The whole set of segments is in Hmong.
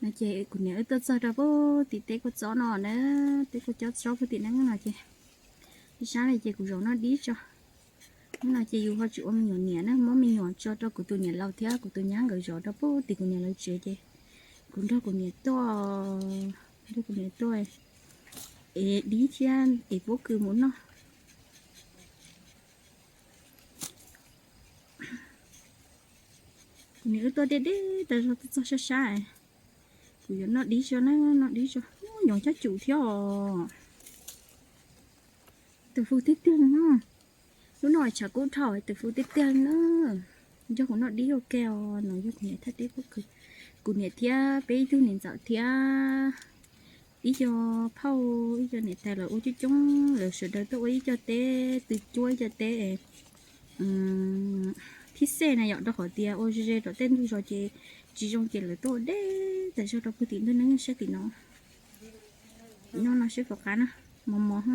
No ces kuv niam wb tuaj txog rau pem tim teb kua txob no na, teb kua txob pem tim neeb no ces, ib sab no ces kuv zaum noj dib tso. Hnub no ces yus ho tsis ua me nyuam niam na, muab me nyuam tso rau kuv tus niam laus thiab kuv tus nyab nkawd zov rau pem tim kuv niam lawv tsev ces kuv nrog kuv niam tuaj, nrog kuv niam tuaj ev dib thiab ev pob kws mus noj. Kuv niam wb tuaj deb deb tas zog tuaj txog sab sab, kuv yuav noj dib tso na, noj dib tso. Nyob coj cum thiab os. Tus fu tiag tiag li na. Lub no tshav kub dhau, tus fu tiag tiag li na. Nrog kuv noj dib ua ke os. No yog kuv niam thaj teb pob kws. Kuv niam thiab peb ib tug niam ntxawm thiab ib co phauj, ib co niam tais lawv ua coob coob, lawv sawv daws tuaj ua ib co teb, twb cuab ib co teb thib xej na yom, rau qhov tias ua ze ze tom tej ntug zos ces tsis zoo ces lawv tuaj ua deb tas zog rau pem tim ntug neeb sab tim no. Nyob no seb puas qab na, mos mos.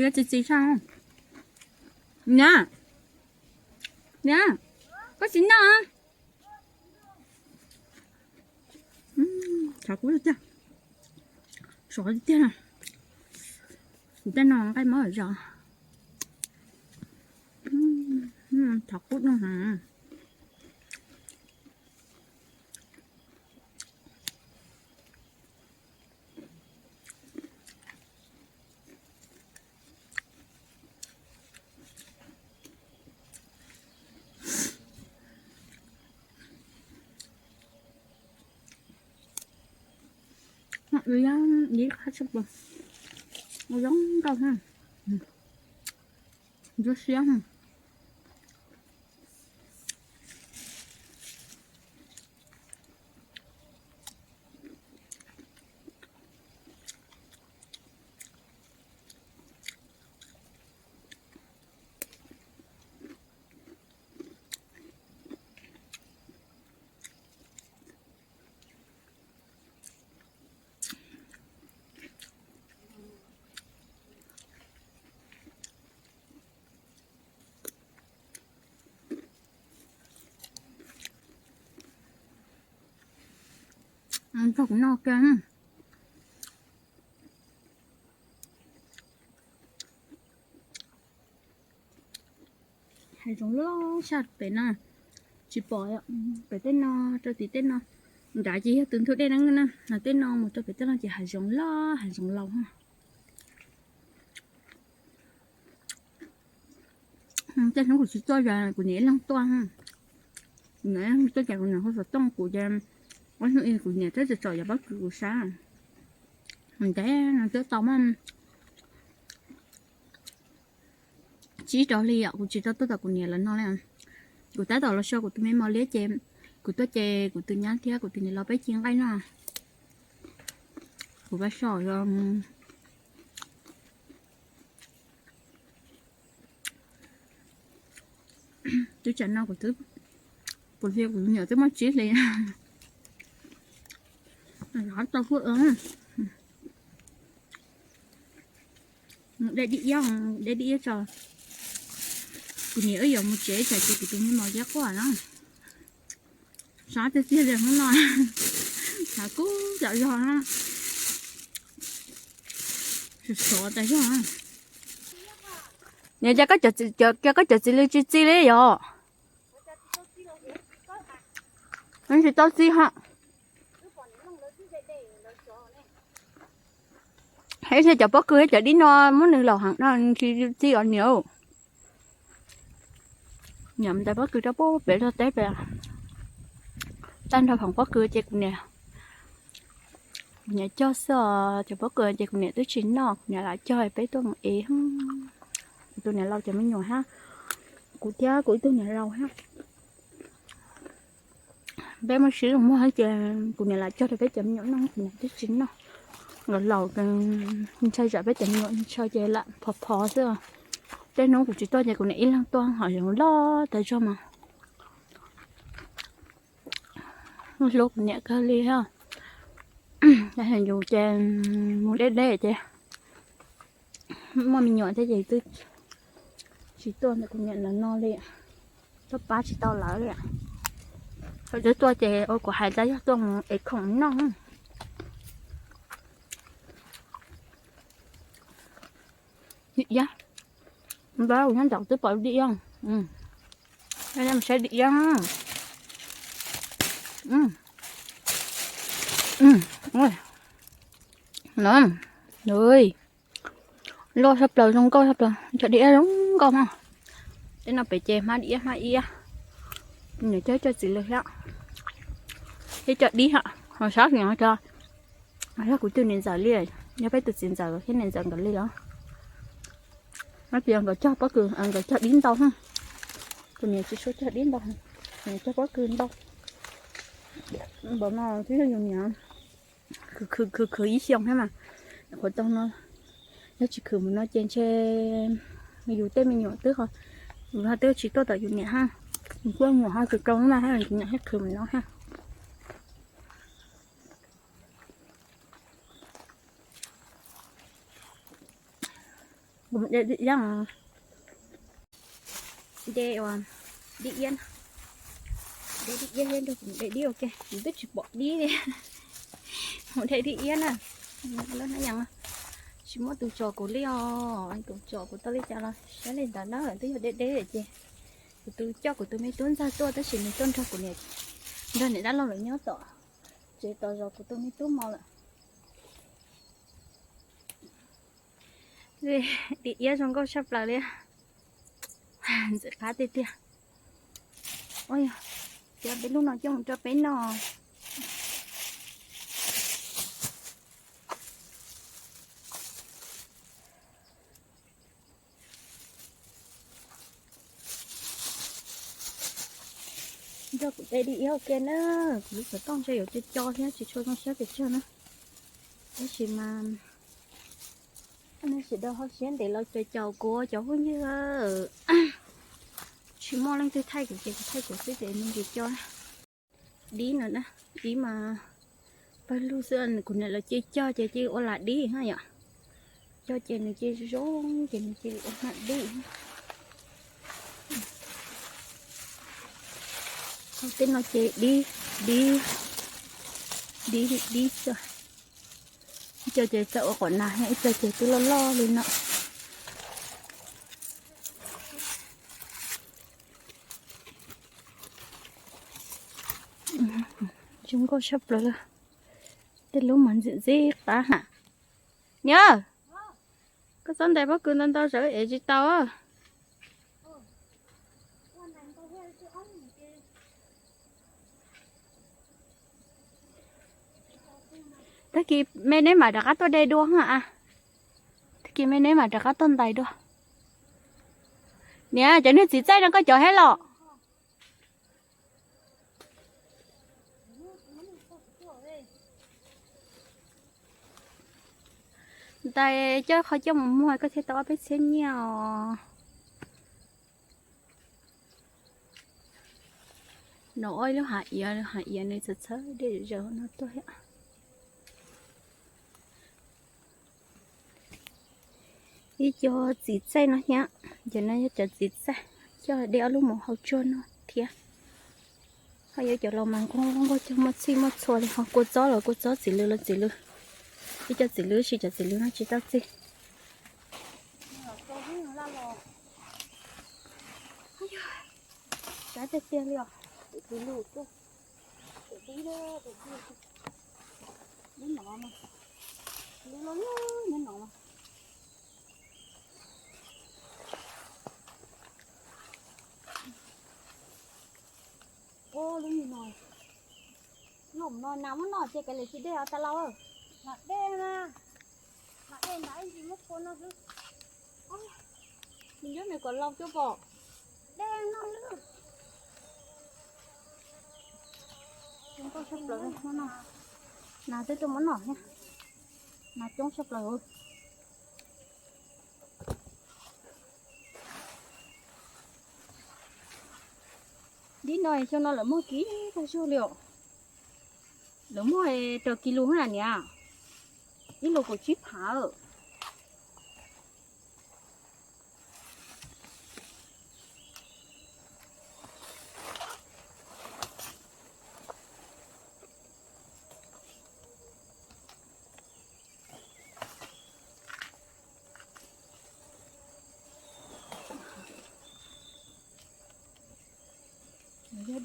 Iab txi txi sab. Niam, niam, koj tsis noj? Tshav kub tiag, sov tiag tiag. Kuv tej no nqaij mob zos. Tshav kub no. Ua zoo nkauj, ntsuab siab. Nrog kuv noj kiag. Hav zoov loj sab pem no, tsis pom pem tej no, rau tim tej no. Nrad ces yog tus ntug dej neeb na, tej no mus rau pem tej no ces hav zoov loj, hav zoov laus. Tej hnub kuv tsis tuaj ces kuv niam ib leeg tuaj. Kuv niam ib leeg tuaj ces kuv niam hu xov tooj kuv ces, ob hnub kuv niam twb tsom yog pob kws kuv sab. Ntev no twb tau mas tsib rau hli yom, kuv tsis tau tuaj tom kuv niam lawv no li. Kuv tab tom los so kuv tus me mos liab ces kuv tuaj ces kuv tus nyab thiab kuv tus niam laus peb ci nqaij noj. Kuv pab so os. Twb tsam no kuv twb, kuv hli kuv niam twb muaj tsib hli. Tau huaj de dib iab, de dib iab tso. Kuv niam wb yuav mus tsev tsam ces kuv tus me mos liab quaj na. Sab tiag tiag li hnub no. Tshav kub cov zog na. Sov sov tas zog. Niam, cas koj cov txiv lw tsis txi li yom? Tsis tau txi ha. Ib txhia cov pob kws cov dib no muab nws laus heev no tsis txi os niam. Niam mus ntais pob kws rau pem zos teb pem. Tag nrho khoom pob kws ces kuv niam, kuv niam cog xwb os, cov pob kws ces kuv niam twb tsis noj, kuv niam lam cog peb tuaj mus ev. Kuv tus niam laus cov me nyuam hab, kuv thiab kuv ib tug niam laus hab, peb muab sib muag ces kuv niam lam cog rau peb cov me nyuam noj, kuv niam twb tsis noj. Laus laus ntshai tsam peb cov me nyuam ntshaw ces lam phov phov xwb. Tej hnub kuv tsis tuaj ces kuv niam ib leeg tuaj, hav zoov loj tas zog mas. Hlub kuv niam kawg li. Yus ces mus deb deb ces muaj me nyuam thiab ces twb tsis tuaj ntawm kuv niam lawv no li. Pab tsis tau lawv li. Qhov twb tuaj ces ua kuv hais tias yog tuaj mus ev khoom noj. Dim iab. Npawg, kuv nyob nraud twb pom dim iab. Mus saib dim iab. Loj tshaj plaws, zoo nkauj tshaj plaws, cov dim iab zoo nkauj mas. Tej no pem ces hmab dim iab, hmab ib iab. Nws coj coj txiv lws thiab, thiab coj dib thiab. Ho sab no cov, yog kuv tus niam ntxawm li, yog peb tus txiv ntxawm thiab niam ntxawm nkawd li los. Nyob tias nkawd cog pob kws, nkawd cog dib ntau. Kuv niam tsis suav cog dib ntau, niam cog pob kws ntau. Npaum no twb yog yus niam khwv khwv khwv ib xyoos thiab mas. Qhuav tau no, yog tsis khwv mus no ces ntshe yus tej me nyuam twb ho, yus ho twb tsis tuaj tom yus niam hab. Yus kuj mus ho khwv rau na hab, yus niam thiaj khwv mus no hab. Kuv mus de dib iab, de uas dib iab, de dib iab thiab nrog kuv mus de dib ua ke, kuv twb tsis pom dib li. Mus de dib iab na, lub hnab yas tsis muaj tus tsom kuv li os, tus tsom kuv tau li cas los saib li ntawd na, twb yog deb deb ces kuv tus coj kuv tus me tub ntxawg tuaj tab sis nws tuaj nrog kuv niam, nrog niam dab laug lawv nyob tom tsev tos zov kuv tus me tub mos lawm. Dib iab zoo nkauj tshaj plaws li. Ntxim qab tiag tiag. Ua yog, cov peb lub no coj mus rau peb noj. Nrog kuv de dib iab ua ke na, kuv lub xov tooj ntshe yuav co co thiab tsis tshua zoo siab pes tsawg na. Tab sis mas nej sawv daws ho siab ntev los caum caum kuv cov phooj ywg. Tsis muaj leej twg thaij kuv ces kuv thaij kuv xwb ces me ntsis co. Dib no na, dib mas pawg lug xwb, kuv niam lawv cia cog ces cia ua lam dib na yom. Cog ces nws cia zoo ces nws cia ua lam dib. Tej no ces dib, dib, dib, dib xwb. Ib co ces txawm ua quav nag, ib co ces twb loj loj li no. Zoo nkauj tshaj plaws li. Tej lub mas ntxim ntxim qab ha. Niam, koj txhob ntes pob kws ntau ntau zawv es tsis tau. Tag kis me neb mam rov qab tuaj de dua ha. Tag kis me neb mam rov qab tuaj ntais dua. Niam, cov niag txiv txaij no koj cov thiab los? Ntais coj qhov coj mus muag koj thiaj tau ob peb txhiab nyiaj os. No ua ib lub hav iav, hav iav nws txawv txhawv dej zaws no tuaj thiab. Ib co txiv txaij no thiab, cov no yog cov txiv txaij, coj de ob lub mus hau tsuag no thiab. Ho yuav cov los mas nquag nquag cog muaj txhij muaj txhua li, ho kua txob los kua txob, txiv lws los txiv lws. Ib co txiv lws tab sis cov txiv lws no tsis tau txig. Sab tiag tiag li os. Tus lus tuaj, tus dib, tus dib, dib no, dib loj loj nyob no. Ua lub me no, lub no nas muab noj ces kav liam tsis dej os tas laus. Nas dej na, nas dej nrad ib ntsis muab phua noj xwb. Nws ncuab nws kom laus cuaj pom. Dej noj lwm. Zoo nkauj tshaj plaws muab noj. Nas twb tuaj muab noj thiab. Nas coob tshaj plaws. Dib no xyoo no lawv muag kiag tag zog li os. Lawv muag rau kis lus na niam, ib lus kaum tsib phav.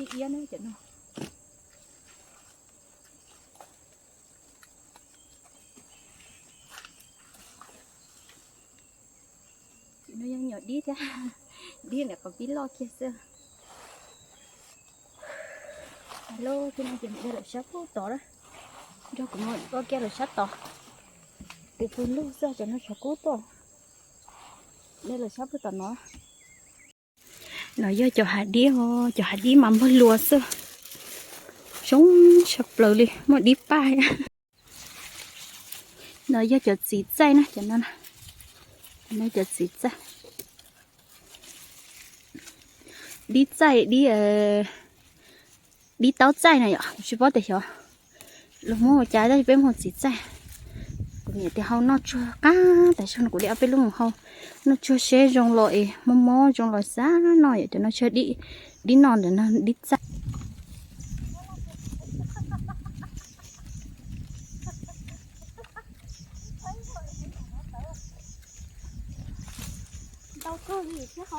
Iab na cov no. No yog nyuam dib thiab, dib ntawm qhov pib loj kiag xwb. Lub thiab no ces mus de lawm sab pug tod na, nrog kuv mus loj kiag lawm sab tod. Tus pug lug xwb, cov no tshav kub tuaj, de lawm sab pug tom no. No yog cov hav dib, cov hav dib mas npawg luas xwb, zoo tshaj plaws li, muaj dib paj. No yog cov txiv txaij na, cov no, no cov txiv txaij, dib txaij, dib, dib taub txaij na yom, tsis paub tias xyov luag muab ua cas tab sis peb muab hu txiv txaij. Kuv niam tias hau noj tsuag qab tas zog no kuv li ob peb lub mus hau noj tsuag seb zoo los es mob mob zoo los xav noj yom, cov no tshuav dib, dib no ntawm no dib txaij. Ntau kawg li thiab ho.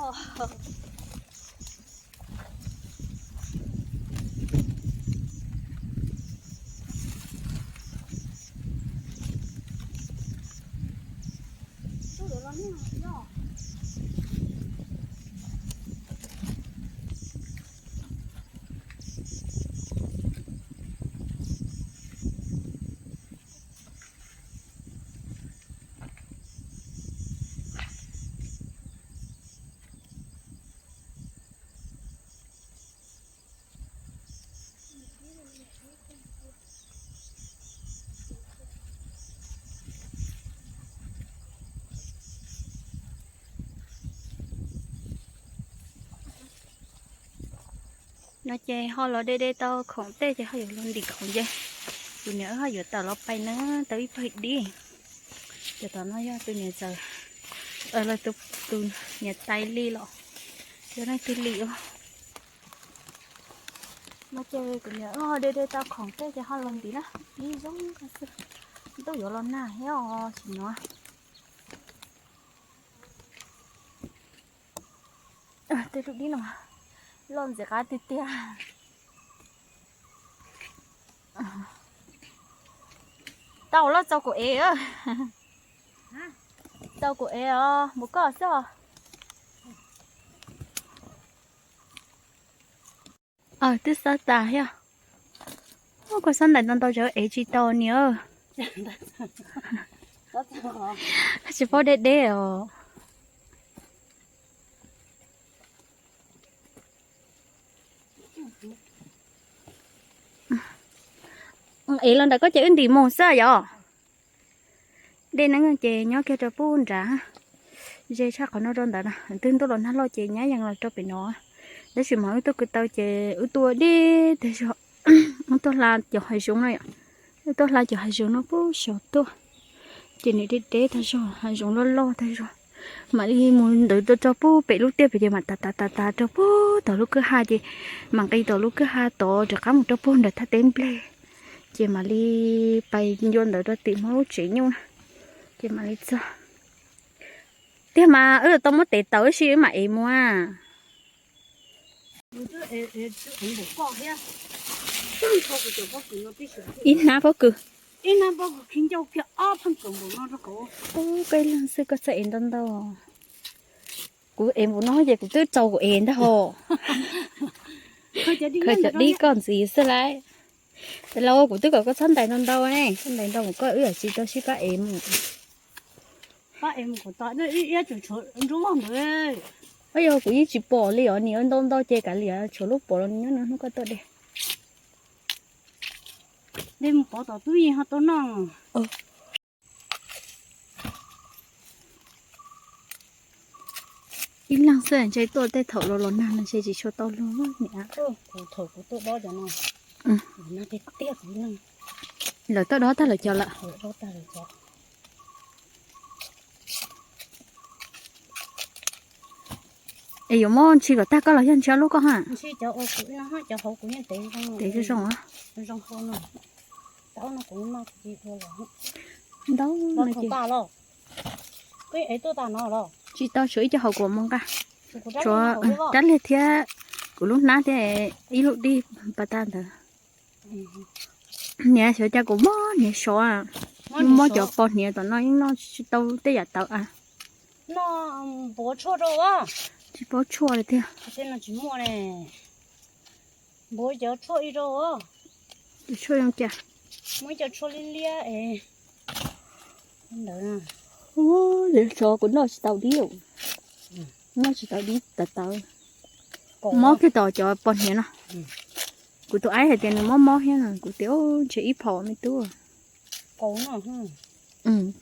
No ces ho los de de tau khoom tej ces ho yuav los ntim khoom ces tus niam wb ho yuav tawm los pais na, tau ib pawg dib. Ces tom no yog tus niam txawm, los tus niam tais li los, yog leej twg li ua. No ces tus niam wb ho de de tau khoom tej ces ho los ntim na, dib zoo nkauj xwb. Ntuj yuav los nag thiab os sim no. Tej lub dib no loj ntxim qab tiag tiag. Tau loj txaus kuv ev, txaus kuv ev os, mus koj xwb os. Twb xab tas thiab. Koj xab ntais ntau ntau tseem ev tsis tau niam. Tsis paub deb deb os. Ev los ntawm koj ces wb ntim mus xwb yom. Dej neeb ces nyob kiag rau pub nrad, ze tshaj qhov no rau ntawd na. Twb ntuj los nag loj ces nyab yees los rau pem no. Tab sis mas wb tuaj kwv taw ces wb tuaj deb tag zog, wb tuaj hla cov hav zoov no yom. Wb tuaj hla cov hav zoov no pub xyov tuaj, ces nws deb deb tag zog, hav zoov loj loj tag zog. Mam li mus ntawd rau pub pem lub tiaj pem ces mam tas tas tas tas rau pub tom lub kwj ha ces mam nqis tom lub kwj ha tod rov qab mus rau pug nram thaj teb nplej, ces mam li pais ncua ntawd rau tim Hmoob lub tsev nyuj na, ces mam li txog. Tiag mas wb tau muab tes taws ib si wb mam ev mus. Ib hnab pob kws. Ub, koj ib leeg xwb koj txawj ev ntau ntau. Kuv ev npaum no ces kuv twb txaus kuv ev ntag hos. Khaws cov dib koj ntxiv xwb lauj. Los kuv twb kom koj txhob ntais ntau ntau ne, koj ntais ntau mus koj wb yam tsis tau sib pab ev mus. Yog kuv yeej tsis pom li os, nim ntau ntau ces kav liam tshuav lub pom los nyob no hnub koj tuaj de. Ib leeg xwb ntshe tuaj tej thaum los los nag no ntshe tsis tshua tau luag niam. Lawv tuaj dob tag lawv cov lawm. Es yuav muab ntshi kom tag koj los yog ntshi ob lub koj ha? Tes zoo zoo. Ntau no ces tsis tau, tshuav ib co hauv kuv mus nqa. Tshuav rab liag thiab Kuv lub hnab thiab ib lub dib pas tag ntawd. Niam xyov cas kuv mob hniav sov, mob cov pos hniav tom no yeej noj tsis tau tej yam tawv a. Tsis paub tshuaj li tiag. Cov tshuaj zoo cas? Ua, sov kuv noj tsis tau dib, noj tsis tau dib tawv tawv. Mob kiag tom cov pos hniav no. Kuv tus aib hais tias nws mob mob thiab no, kuv tias ntshe ib phaum me tub.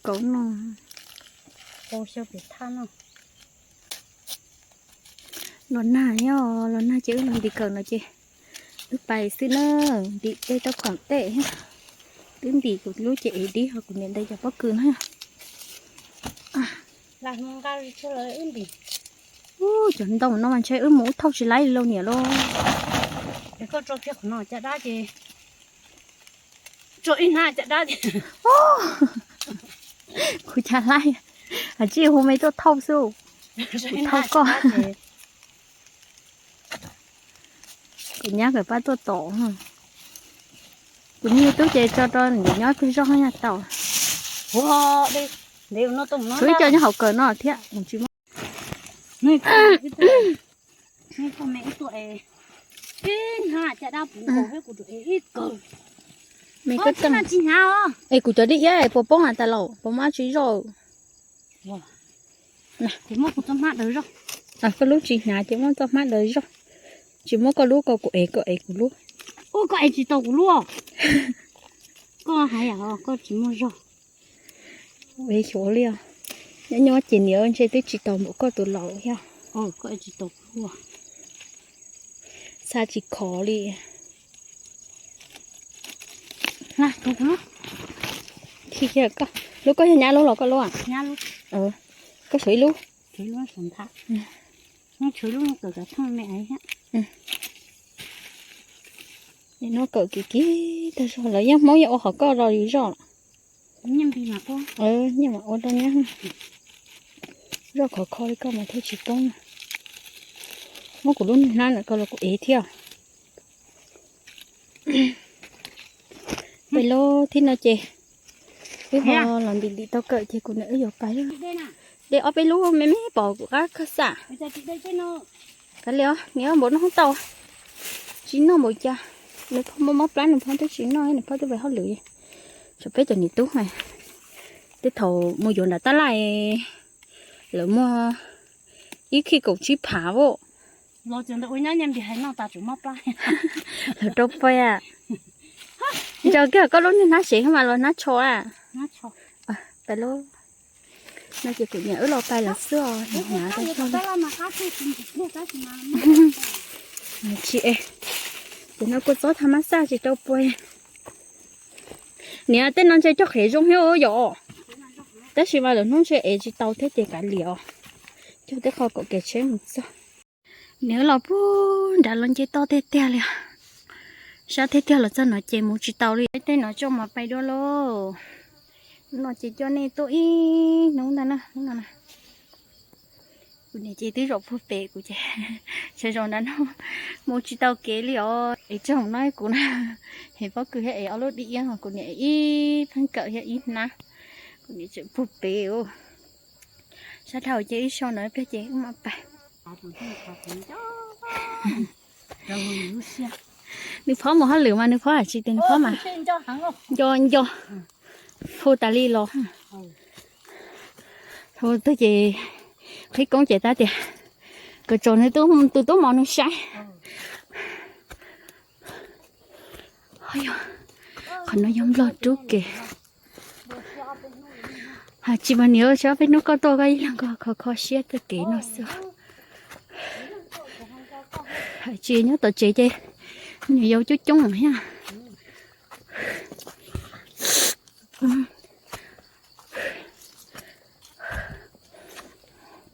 Kaus no. Los nag nyob, los nag ces wb los ntim kawm no ces wb pais xwb na, ntim tej tau khoom tej thiab. Twb ntim kuv lub ces ev dib ho kuv niam ntawd cov pob kws na. Ub, cov ntoo no mas ntshe wb mus ub thauj tsis laib li lauj niam lauj. Kuv cas laib, has tsij hu me tuaj thauj xwb, kuv thauj koj. Kuv nyab kawm pab tuaj tom. Kuv niag tub ces tso rau nws nyob pem zog nyaj tau. Tshuav ib co nyob hauv kawm no thiab. Me koj tsis hnyav os. Es kuv cov dib iab puas poob tas lawm, puas muaj dab tsi zoj? Koj lub tsis hnyav ces muab txoj hmab daws zog. Tsis muab koj lub, koj kuv ev, koj ev kuv lub. Ua koj ev tsis tau kuv lub. Koj hais yam koj tsis muaj zog. Ev xyuav li os. Nyob nyob ces niam ntshe twb tsis tau npaum koj tus laus thiab. Xa tsis khov li. Lub koj yog nyab lub los koj lub? Koj suav ib lub. Nws kawm kiv kiv tag zog, lawv yeej Hmoob yuav ua qhov koj los yus zoj. Nyiaj mas ua rau nyab, zoj khov kho li koj mas thiaj tsis poob. Muab kuv lub niag hnab ko los kuv ev thiab. Peb lub thib no ces wb ho los ntim ntim tau kawm ces kuv niam wb yuav pais. De ob peb lub me me pom kuv qab kawg xwb. Kav liam, niam npaum no hoob tau tsis noj npaum cas. Nws pheej mob mob plab, nws pheej twb tsis noj, nws pheej twb pais hauj lwm. Tshuav peb cov niam tub, tej thaum mus yuav nram tab laj lawv muag ib khij kaum tsib phav as. Lawv rau pais. Nco kiag koj lub niag hnab sev mas los hnab tsho a. Pais lauj. No ces kuv niam wb los pais lawm xwb os. Tsis, ces no kua txob tha mab xaj tsis rau pais. Niam, tej no ntshe cog qhev zoo thiab yom. Tab sis mas lwm hnub ntshe ev tsis tau thiab ces kav liam os. Cog tej qho kaum kev tsheb mus txog. Niam, wb los puag nrad los nce toj tiag tiag li. Sab tiag tiag los txog no ces mus tsis tau li. Tej no tso mas pais dua lauj. No ces coj nej tuaj ib hnub ntag na. Kuv niam ces twb zaum puag pem kuv ces sawv zaum nrad no mus tsis tau kev li os. Es txog no kuv na, es pob kws thiab es ob lub dib iab no, kuv niam ib pheej kawm thiab ib hnab. Kuv niam tseem puag pem. Sab dhau ces wb so no ib pliag ces wb mam pais. Nws phob mus hauj lwm mas nws phob hais tsis tias nws phob mas nco nco hu tas li los. Hu twg ces qhib koob ces tab tias kom tso nws tus tub mov nws saib. Qhov no yog Nplog rub kev. Tsis mas niam, tsis ob peb hnub koj tuaj koj ib leeg koj kho kho siab txoj kev no xwb. Tsis nyob tom tsev ces me nyuam yaus coob coob thiab.